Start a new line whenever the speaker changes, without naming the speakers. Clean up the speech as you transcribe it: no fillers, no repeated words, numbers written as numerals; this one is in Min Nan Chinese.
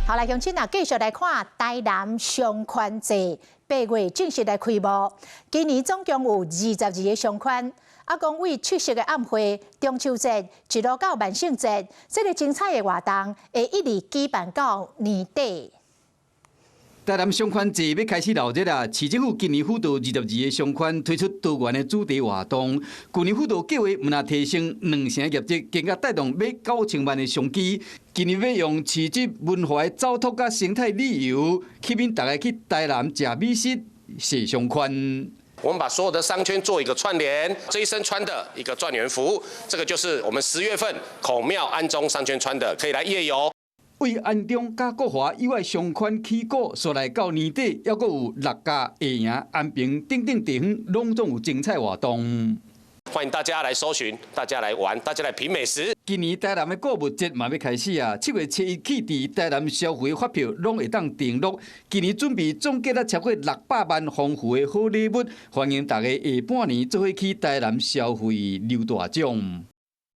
好來，鄉親啊，繼續來看台南商圈節8月正式來開幕。今年總共有22個商圈，啊，講為七夕的暗會、中秋節，一路到萬聖節，這個精彩的活動會一直舉辦到年底。
台南商圈節欲開始鬧熱啦！市政府今年輔導22個商圈推出多元的主題活動。舊年輔導計劃毋但提升兩成業績，更加帶動欲9000萬的商機。今年欲用市集文化的走讀佮生態旅遊，吸引大家去台南食美食、踅商圈。
我們把所有的商圈做一個串聯，這一身穿的一個狀元服，這個就是我們10月份孔廟安中商圈穿的，可以來夜遊。
為安中佮國華以外商圈起鼓，紲來到年底，猶閣有六甲、下營、安平等等地方，攏總有精彩活動。
歡迎大家來搜尋，大家來玩，大家來品美食。
今年台南的購物節嘛欲開始啊！7月7日起，佇台南消費發票攏會當登錄。今年準備總計了超過600萬豐富的好禮物，歡迎大家下半年做伙去台南消費留大獎。